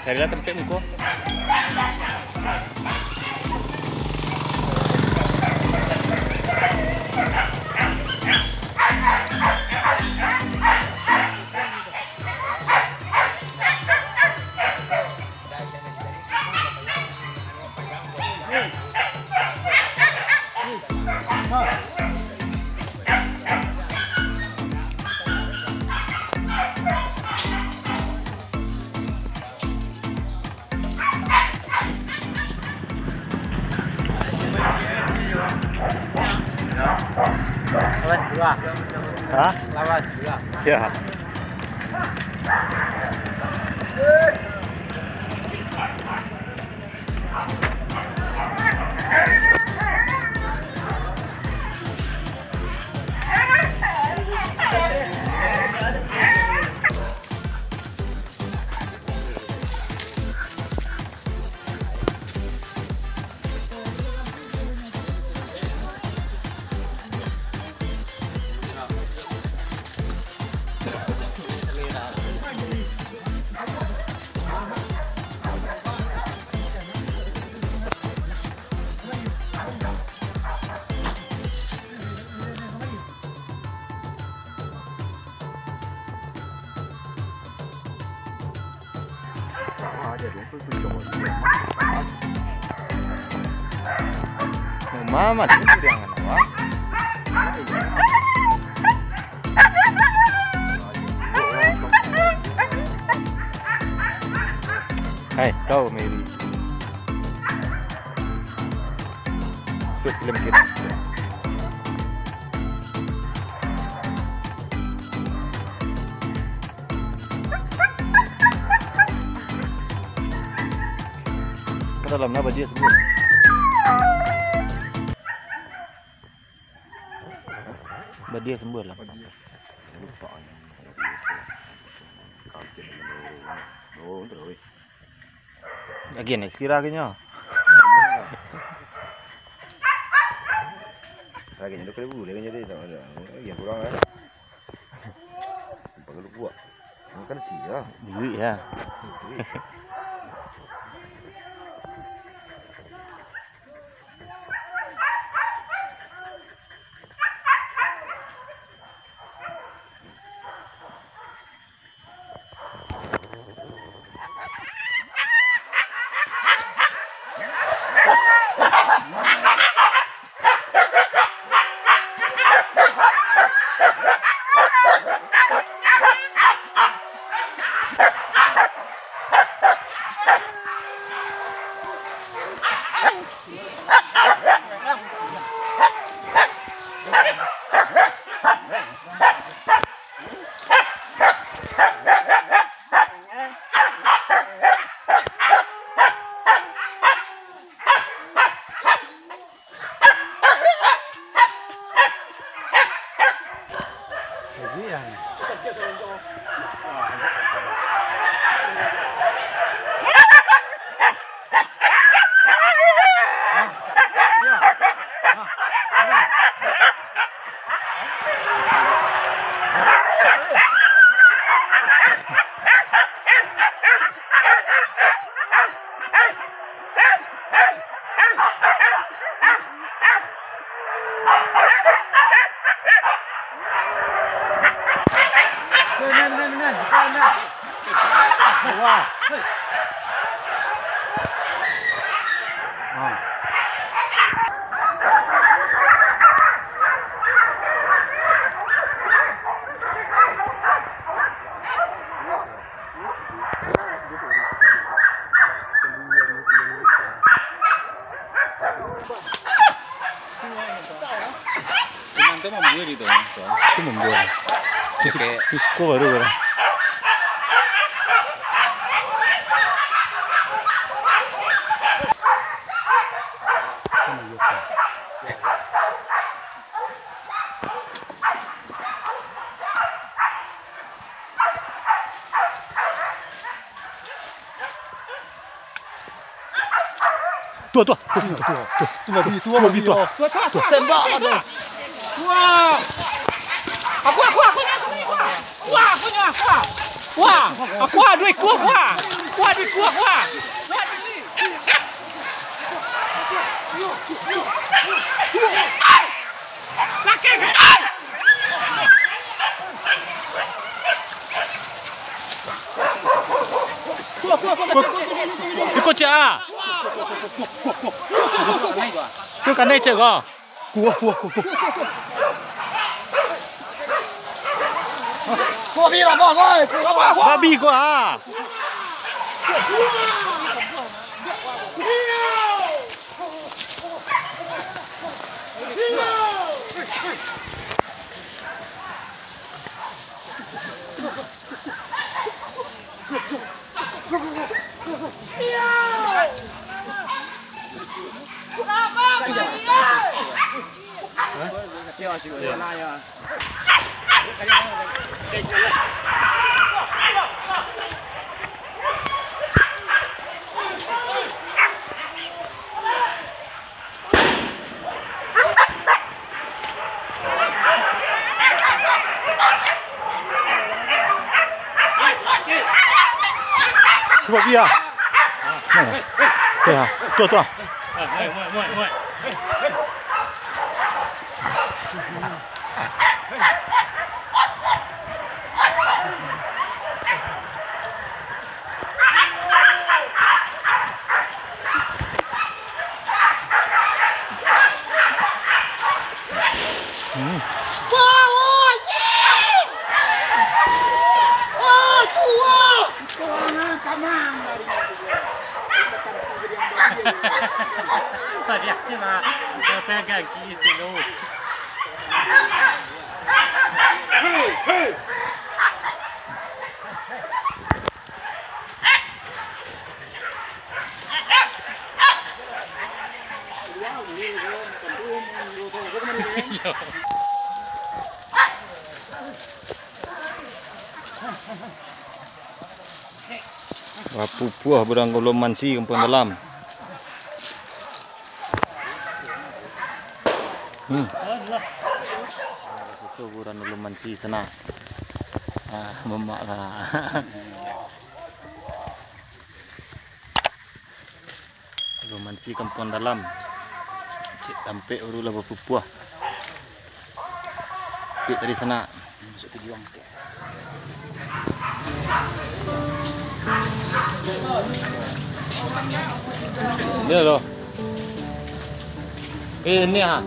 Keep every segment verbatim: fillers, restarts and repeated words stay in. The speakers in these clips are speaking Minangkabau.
Carilah tampek muko. Lawas dua. Hah? Lawas dua. Ya. Mama, sini dia ngana, wah. Hai, kau, Mary. Ikut film kita. Ka dalam lah, badia sambuik. Badia sambuik lah. Lagi ni, sekira lagi nyo. Lagi nyo dua ribu, lagi nyo tadi tak ada. Lagi kurang, eh. Nampak kalau kuat. Makan sia. Duit, ya. Duit. Itu mambuih. Oke. Disko baru, baru. Tuah, tuah, tuah, tuah, tuah, tuah, tuah, babi, tuah, tuah, babi, tuah, tuah. Tuah, tuah, tuah. Tembak lah tu. Wah. Aku, aku, aku, aku, aku. Wah, aku, aku, aku. Wah, aku, aku, aku. Wah, aku, aku, aku. Wah, aku. Iko cak ah. Tu kanai cak ko. Kuah, kuah, kuah, kuah. Babi ko ah. Cuba dia. Nah. Tuh, tuh. Hmm. Tadi aja lah, saya gagi itu loh. Bapupuah Buran Ulun Mansi, Kampuang Dalam. Hmm. Itu Buran Ulun Mansi sana. Ah, mamak lah. Ulun Mansi Kampuang Dalam. Cek tampek baru lah bapupuah. Cek tadi sana. Masuk video. Dia loh. Eh, ini ah.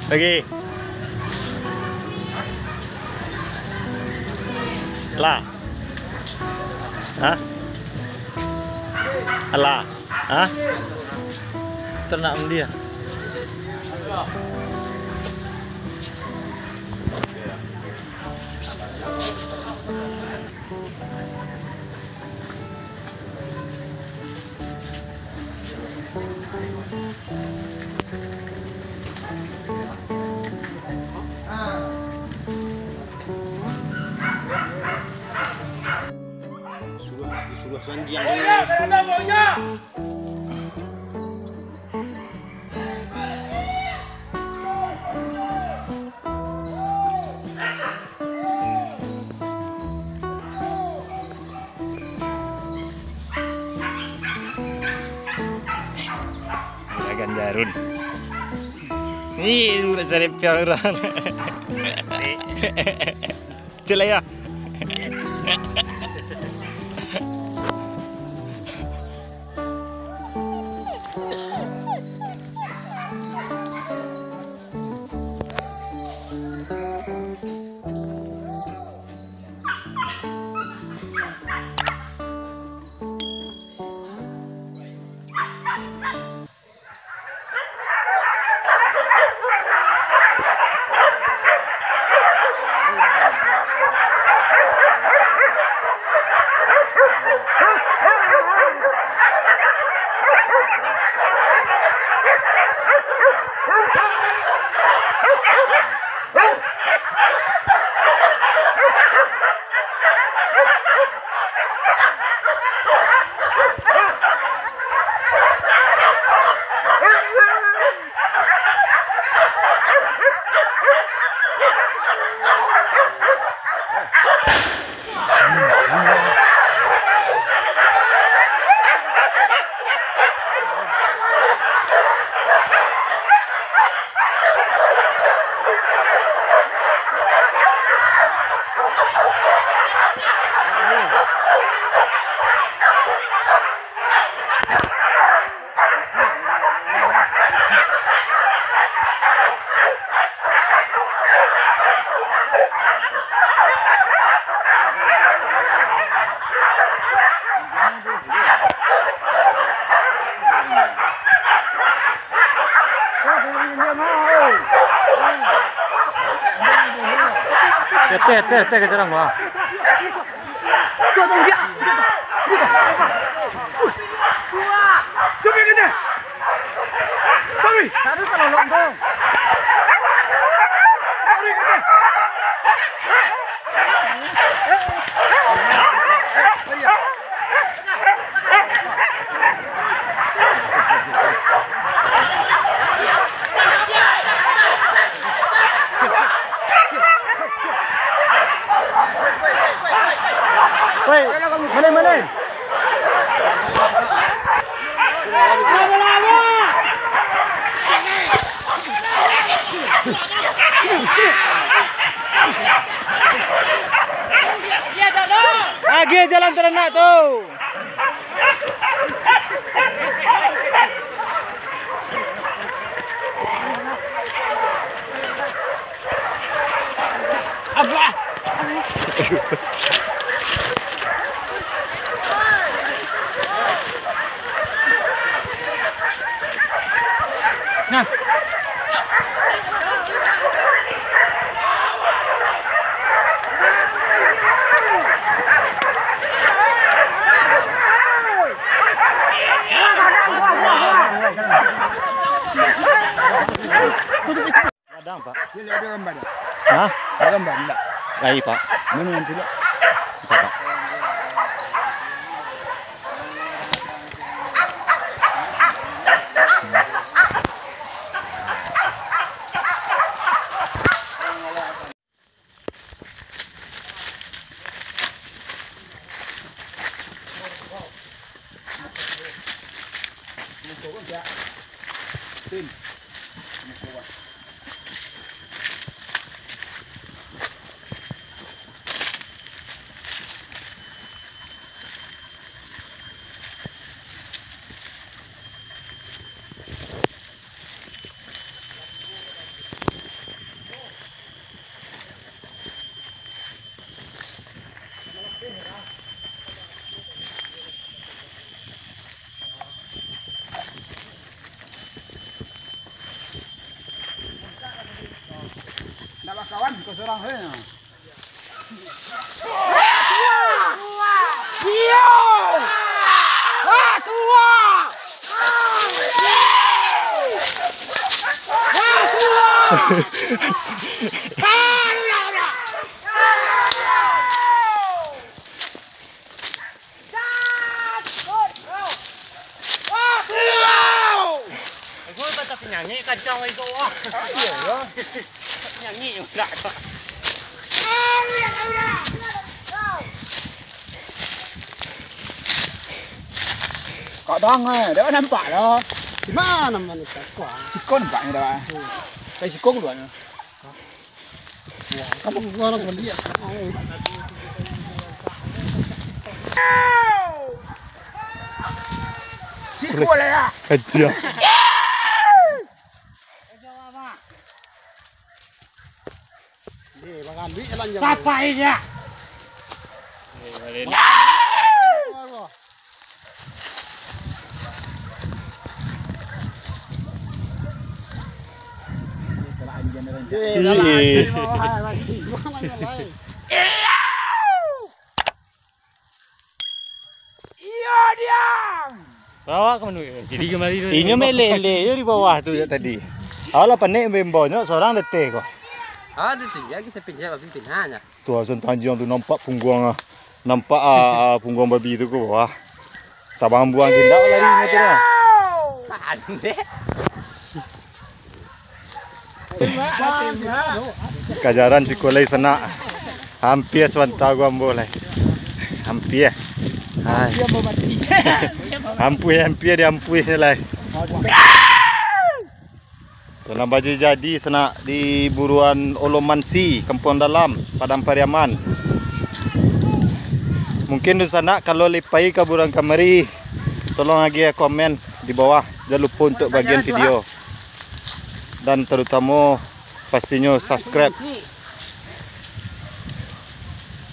Lagi. Lah. Hah? Alah. Hah? Ternak dia. Suruah, suruah sanjiang dulu. Harun. Ni budak cari piang urang. Cek lah ya. Teh, teh, teh, teh, kecerang, wah. Woi, maleh, maleh. Agiah jalan taranak tu. Nah. Padang, Pak. Dia ada gambar dah. Hah? Ada gambar, enggak? Lain, Pak. Mana yang tidak? Entah, Pak. Ndak bakawan, kau surang sajo. Aku tak nyanyi kancang itu, wah. Ah, iya, ya. Nyanyi juga. Kok dong, eh, dak nampak lah. Mana manusia kau? Siko nampaknyo dah. Hmm. Kayak siko keluarnya. Wah, kamu gua orang beli ya. Siko lah ya. Aja. Ye, mangambil lah, jangan. Sapa ini? Ye, dah lah, ye, dah lah, ye. Iyo, diam! Bawa ka mano? Jadi kamari tu. Inyo melele jo di bawah tu jak tadi. Alah panek bembonyo sorang deteh ko. Ah, tu tu, ya, kita pinjam, tapi pinjam aja. Tu asan tanjiang tu nampak pungguang ah. Nampak ah, ah, pungguang babi tu ko bawah. Tabang buang tindak lari motor ah. Pandai. Kajaran siko lai sanak. Hampia sabanta ko ambo lai. Hampia. Hai. Ampui, hampia diampui lai. Tanam baju jadi sanak di Buruan Olomansi, Kampuang Dalam, Padang Pariaman. Mungkin dunsanak kalau lai pai ka buruan kamari, tolong agiah komen di bawah. Jan lupo untuk bagian video. Dan terutamo pastinyo subscribe.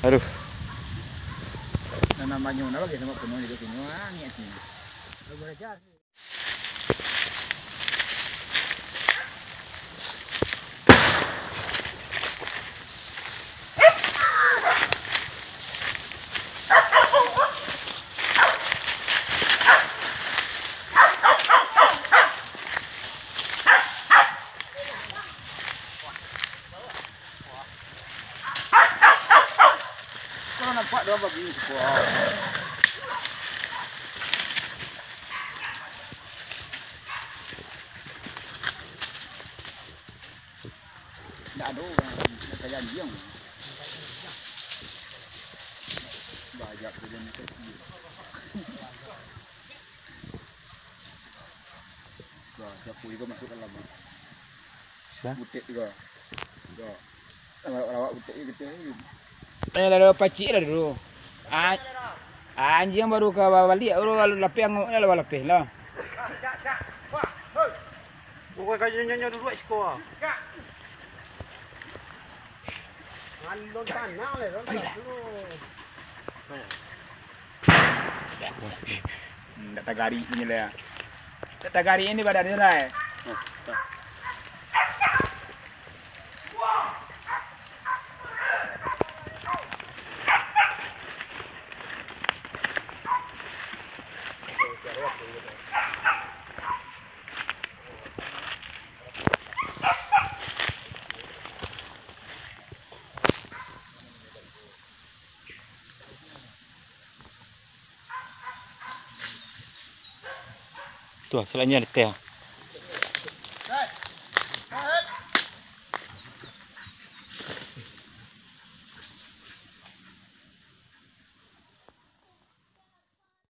Aduh. Nah, namonyo nah, bagi samo penuh di sini. Wah, ni sini. Kalau nampak dua babi itu. Ndak ado urang, ndak kayak anjiang. Banyak tu dia ni kecil. Wah, siapa juga masuk dalam, Bang? Sa? Butek juga. Juga. Lawak-lawak butek ni kita ni. Eh, lalu pacik lah dulu. Ah, anjiang baru ka baliak, baru lalu lapeh angok lah, lalu lapeh lah. Bukan kayu nyo-nyo dulu siko. Alun tanah lah, alun tanah dulu. Hmm, ndak tagarik punyo lah. Ndak tagarik ini badan dia lah. Tu, selainnya ada teh.